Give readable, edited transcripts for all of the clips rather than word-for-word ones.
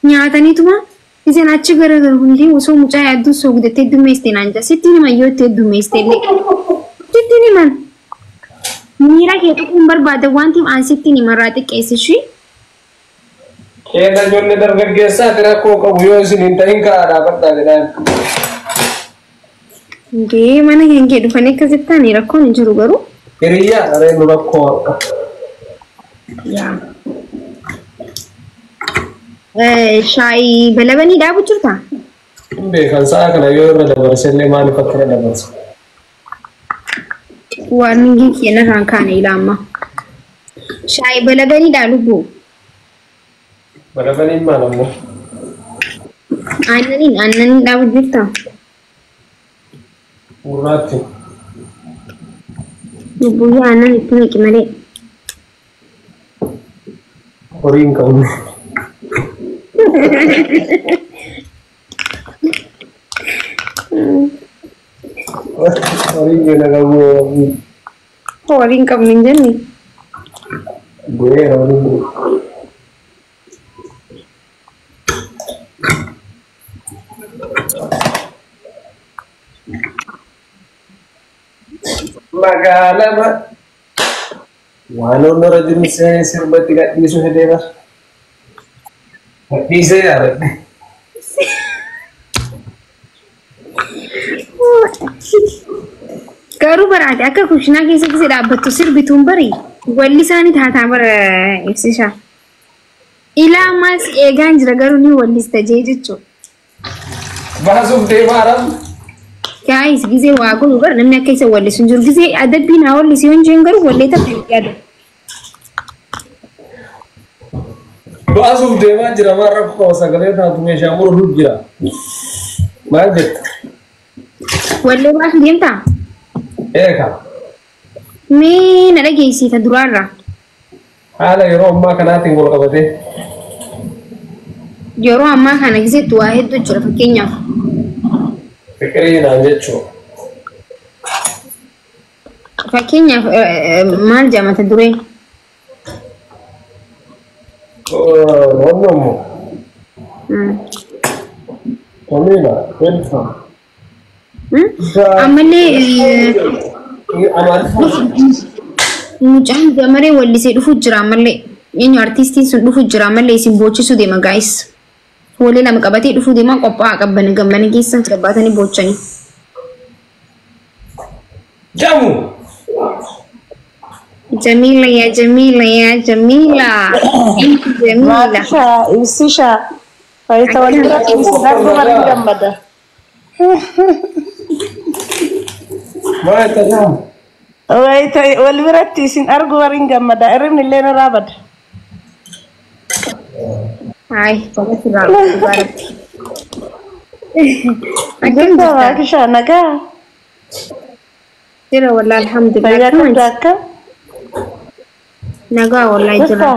Nyaataniituma isin achi garagaru hundi osoo mucaa yaadduu soogdattee heddummeessite naan jedha. Sitti himan yoo itti heddummeessite illee. Sitti himan. Miira kee tuquun barbaada waan ta'eef aan sitti himan irraa xiqqeessi ishii. Keessa ijoollee dargaggeessaati rakkoo qabu yoo isin hin ta'in ka'aa dhaabadhaa jedhaan. Indee mana kan kee dhufanii akkasitti ta'anii rakkoon hin jiru garuu. Hiriyyaa dhareen nu rakkoo har'a. Yaa. Shaayii balabanii dhaabu jirtaa? Hin beekan sa'a kana yoo irra dabarse illee maaliif akka irra dabarse? Warningii kiyya narraan kaane ilaa ammaa. Shaayii balabanii dhaa lubbuu. Balabaniin maal ammoo? Aannaniin aannaniin dhaabu jirtaa? Gurraatti. Lubbuyyee aannan itti naqi malee. Horii hin qabnu. Horii keenya qabu. Horii hin qabnu hin jenne. Bu'eera horiin bu'e. Magaalama waan onnora jiru sirbatti gadhiisuu fedhee bara. Gadhiisee yaadadhe. Garuu baraate akka kushinaa keessatti si dhaabbattu sirbituun bari walli isaanii taataa bara ibsisha. Ilaa ammaas eegaan jira garuu ni wallista jee jechuudha. Baasuuf deemaa haram. Guys gizee waa godhu bara namni akka isa wallisu hin jiru. Gizee adabbiin haa wallisu yoo hin jiru garuu wallee tapha yaadu. Baasuuf deemaa jira maal rakkoo sagalee taatu meeshaa muruu jira. Maal jetta? Wallee baasu deemtaa? Eeka. Mee na dhageessita duraarraa. Haala yeroo ammaa kanaatiin wal qabatee. Yeroo ammaa kana gizeetti waa hedduu jira fakkeenyaaf. Fiqirii naan jechuudha. Fakkeenyaaf maal jedhama mata duree? Wanni ammoo. Tamiina welcome. Ammallee mucaan gamaree wallisee dhufu jira ammallee. Eenyu artistiin sun dhufu jira ammallee isin boochisuu deema gaayis. Fuulee lama qabatee dhufuu deema qophaa'aa qabbana gammana keessa gabbaatanii boochanii. Jamu! Jamiila yaa Jamiila yaa Jamiila. Jamiila. Maatisha, ibsisha. Wayita wal bira ciisin arguma ni gammada. Maal tajaajila? Wayita wal biratti isin arguma ni gammada. Irribni illee nurraa bada. Hai, baga sirraa dhugaa rabbi. Akkam Jirta jirta? Maatisha nagaa. Jira wallaahi alhamdulillah. Fayyaa Akkam qabda akkam? Nagaa wallaahi jira. Jirta.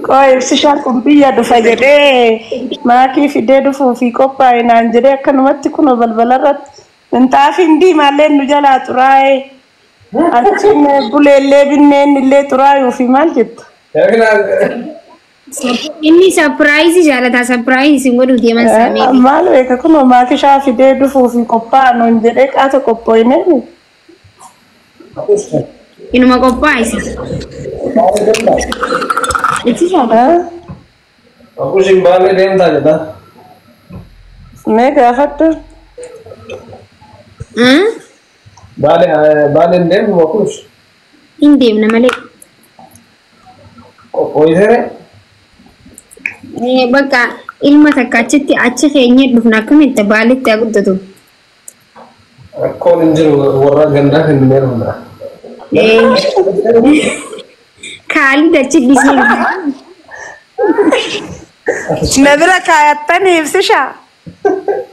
Qoo ibsishaan kun biyya dhufa jedhee maakii fidee dhufuu fi qophaa'e naan jedhee akkanumatti kunoo balbalarratti minxaafiin diimaallee nu jalaa xuraa'e. Achiin buleellee binneen illee xuraayuu fi maal jetta? Inni sapiraayizii jaalataa sapiraayizii isin godhuuf deeman saamee. Maal beeka kunoo maakishaa fidee dhufuu fi qophaa'e nuun jedhee qaata qophooyne. Inuma qophaa'e. Ibsishaa. Akushin baalee deemtaa jedha. Mee gaafadhu. Baalee baaleen deemu akush. Hin deemna malee. Qophooyisee Bakka ilma takka achitti achi keenyee dhufna akkamitti baaletti haa guddatu. Rakkoon hin jiru warra gandaa kenninee dhufna. Kaalid achi dhiisnee dhufna. Na bira kaayattanii ibsishaa.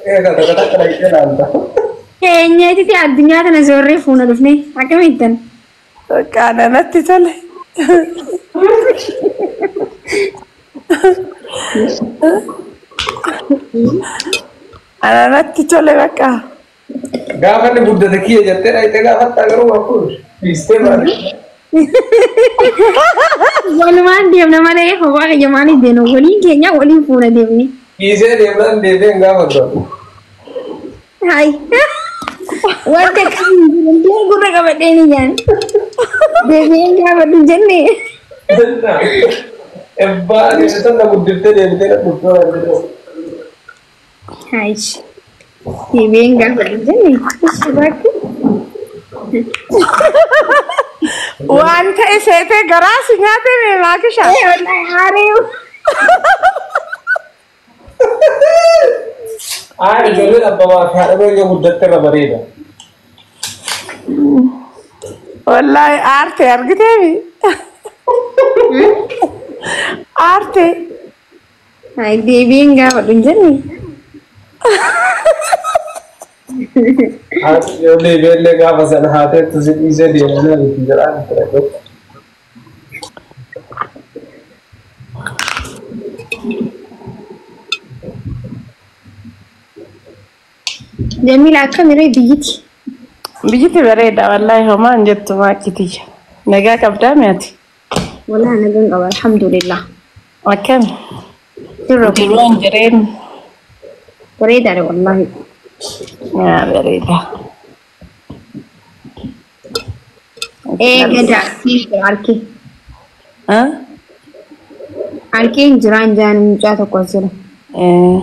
Eega takka takka dhaqxee ilaalta. Keenyeetiti addunyaa tana zoorree fuuna dhufne akkamittan. Qaana natti tole. Ana natti tole bakka. Gaafa inni guddate kiyya jettee dhaqxee gaafattaa garuu akush. Dhiistee baate. Walumaan deemna malee kophaa kiyya maaliif deemna? Waliin keenya waliin fuuna deemni. Dhiisee deemnaan deebee hin gaafatu. Hai. Wanta akkasii hin jiru. Gurra qabadhee ni jaan. Deebi'ee hin gaafadhu hin jenne. Ebbaa deemtee na guddiftee deemtee na dhuftee waan jedhu. Hai. Deebi'ee hin gaafadhu hin jenne. Ishi baakki. Waan ta'e seetee garaa si nyaate mee maakisha? Ee wallahi haaree. Haa ijoolleen abbaa fi haadha bira yoo guddatte irra bareeda. Wallaahi aarte argiteemi? Aarte. Hai deebi'ee hin gaafadhu hin jenne. Haati yoo deebi'ellee gaafa sana haateettu si dhiisee deemnaan itti jedhaan ture. Jamiila akkamiree biyyiti? Biyyiti bareeda wallaahi homaa hin jettu maakitiyya. Nagaa qabdaa mi'ati? Wallahi nagaan qaba alhamdulillah. Akkami? Sirra kun Jiruun jireenya. bareedaadha wallahi. Yaa bareeda. Ee gada arkee. Ah? Arkeen jiraan jaan mucaa tokko as jira. Eh.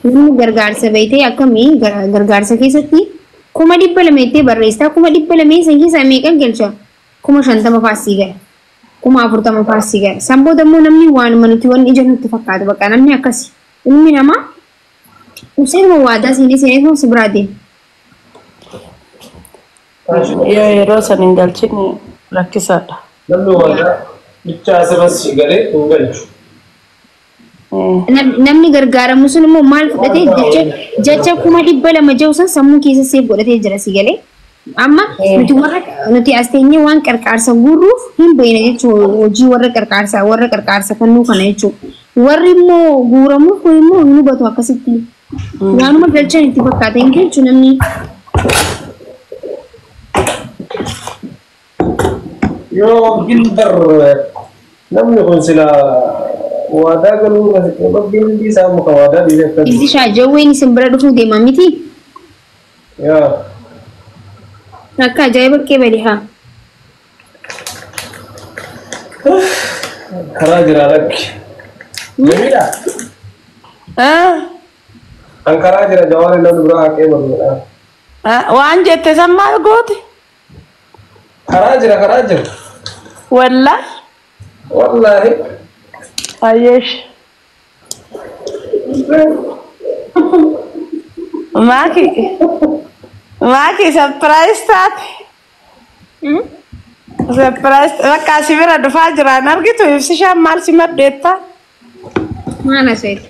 Namni gargaarsa beektee akkamii gargaarsa keessatti 200,000 jettee barreessitaa 200,000 san keessaa meeqan galcha? 50,000 faasii gala. 40,000 faasii gala. San booda immoo namni waanuma nuti wanni ija nutti fakkaatu bakka namni akkasi. Ilmi namaa useetuma waadaa seenee seenee si biraa deema. Yoo yeroo san hin galchine rakkisaadha. Namni waadaa bichaa asirras si galee hin galchu. Namni gargaaramu sun immoo maal fudhatee jecha 200,000 jiru san sammuu keessa seef godhatee jira si galee. Amma nuti warra nuti as teenyee waan qarqaarsa guurruuf hin beekne jechuudha hojii warra qarqaarsa kennuu kana jechuudha. Warri immoo guuramuuf kun immoo hin hubatu akkasitti. Waanuma galchan itti fakkaata hin galchu namni. Yoo gilbar namni kun sila waadaa galuu rabbiin isaa muka waadaa dhiisee akka Ibsishaa jawween isin bira dhufuu deema miti. Yaa. Akka ajaa'iba qeebali haa. Karaa jira lakki. Jamiila. Ah? An karaa jira jawaari namni biraa haqee barbaada. Waan jette san maal goote? Karaa jira karaa jira. Wallaahi. Wallaahi. Ayyeesh. Maaki. Maaki surprise taate. Surprise bakka si bira dhufaa jiraan argitu ibsishaan maal si maddeetta? Maal asheeti?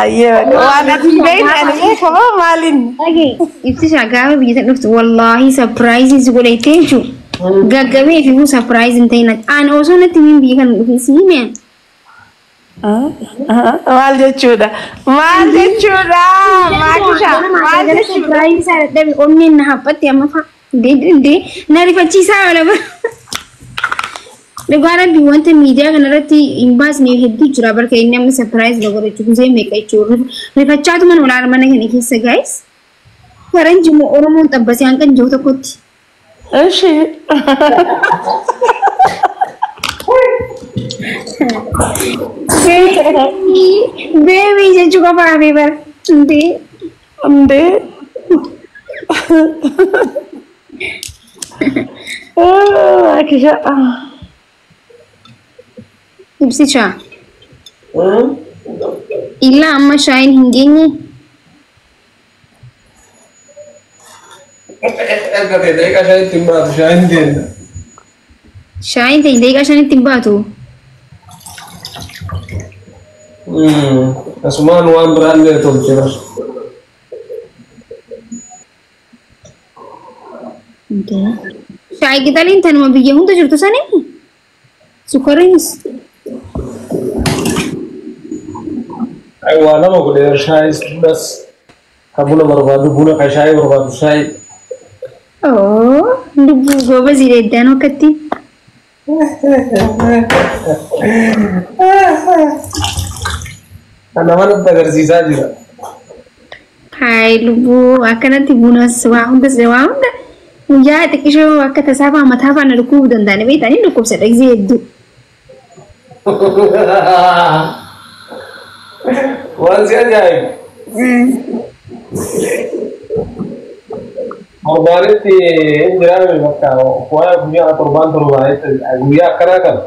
Ayyee waan ati hin beekne ani beekamoo maaliin? Dhagee ibsishaa gaafa biyya sana dhuftu wallaahi surprise si godhattee jechuudha. Gaggabee fi surprise hin ta'in ani osoo natti hin biyya kana dhufe si himeen. Maal jechuudha? Maal jechuudha? Maakisha maal jechuudha? Surprise isaa dadhabe onneen na haphatte amma fa'a. Dee na rifachiisaa oola bara. Dhugaa rabbi wanta miidiyaa kanarratti hin baasne hedduu jira barka inni amma surprise na godhachuu guzee meeqa jechuudha. Rifachaatu mana olaanaa mana kana keessa guys. Faranji moo Oromoon xabbasee hanqan jiru tokkotti. Ishi. Baby jechuu qofa hafee bara. Indee. Indee. Maakisha. Ibsishaa. Illaa amma shaayiin hin geenye. Erga ta'e daqiiqaa shanitti hin baatu shaayiin deemna. Shaayiin ta'e daqiiqaa shanitti hin baatu. Asumaan waan biraallee tolche bara. Shaayii qixaliin tanuma biyya hunda jirtu sani sukariinis. Waa lama godhee shaayii bunas kan buna barbaadu buna kan shaayii barbaadu shaayii. Oo. Lubbuu goobazii deeddaan akkatti. Kana manatti agarsiisaa jira. Hayi lubbuu akkanatti bunas waa hundas waa hunda guyyaa xiqqishoo akka tasaa fa'aa mataa fa'aa na dhukkubuu danda'an beektanii dhukkubsadha gisee hedduu. Waan si ajaa'ibu. Torbaanitti hin jiraame bakka waa'ee guyyaa torbaan torbaanitti guyyaa akkanaa kana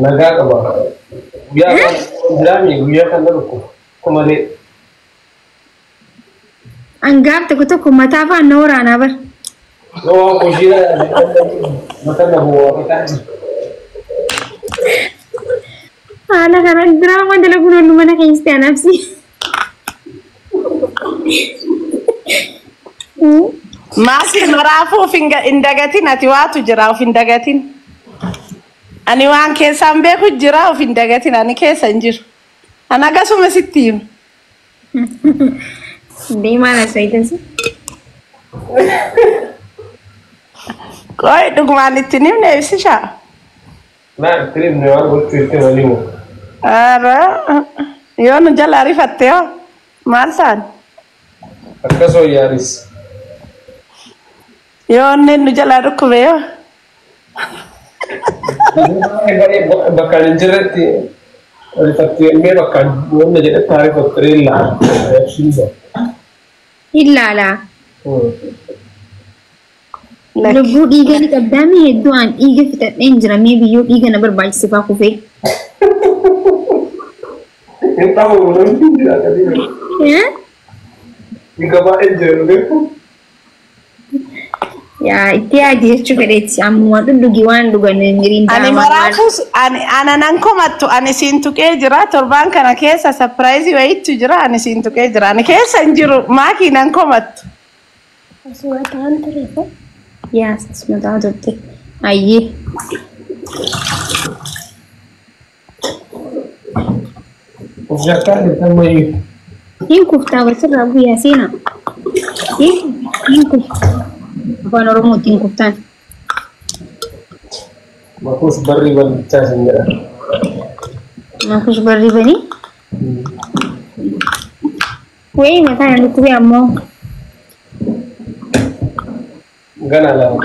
nagaa qaba. Guyyaa kana hin jiraame guyyaa kana dhukkuba. Malee. Angaaf tokko tokko mataa fa'aa na waraanaa bar. Yoo waan kushiina mata na bu'aa mataa jira. Haala kanaan diraamaa dalaguun oolu mana keessatti anaabsi. Maasii maraafuu of hin dagatin ati waatu jira of hin dagatin. Ani waan keessaan beeku jira of hin dagatin ani keessa hin jiru. Ani akkasuma sitti himu. Deemaan as fayyadamsi. Qoy dhugumaan itti himne ibsishaa. Naa itti himne waan gochuu itti himaniimu. Ara yoo nu jala ariifatte hoo maal ta'an? Akkas wayyaanis. Yoo inni nu jalaa dhukkube yoo. Bakka hin jirretti rifattee bakka wanna jedhetti ariifattee ilaala. Ilaala. Lubbuu dhiiga ni qabdaa mi hedduu aan dhiiga fixadheen jira mee biyyoo dhiiga na barbaachise faa kufee. Hin dhabu namni jira akkasii. Dhiiga baay'ee jira beeku. Yaa itti yaadi jechuu fedheeti ammoo dhugii waan dhugan hiriin Ani maraafus ani ana nan komattu ani siin tuqee jira torbaan kana keessa sapiraayizii wayiitu jira ani siin tuqee jira ani keessa hin jiru maakii nan komattu. Yaa asuma turte. Ayyee. Jakkaan itti ammayyuu. Hin kuftaa walirraa guyyaa seenaa. Hin kuftaa. Afaan Oromootiin hin kuftaan. Makuus barrii bal'ichaa isin jedha. Makuus barrii banii. Wayii mataa na dhukkubee ammoo. Gana lama.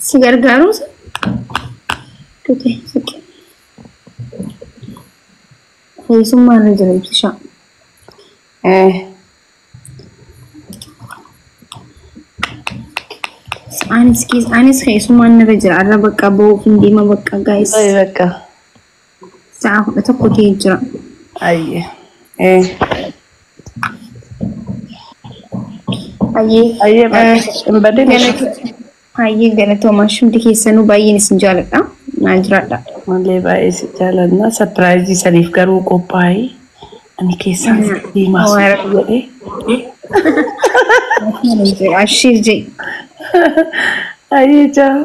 Si gargaaruus? Tute, siqe. Fayyisummaan irra jira ibsishaa. Anis keessa anis fayyisummaan irra jira. Arra bakka bahuuf hin deema bakka gaayis. Bakka. Sa'a 11 ta'ee jira. Ayyee. Ayyee. Ayyee bakka hin badin. Baay'ee galatoomaa hundi keessanuu baay'een isin jaaladha. Naa jiraadha. Malee baay'ee si jaalanna. Sapiraayizii saniif garuu qophaa'ee ani keessaan deemaa jedhee. Ashiir jee. Ayyee jaa.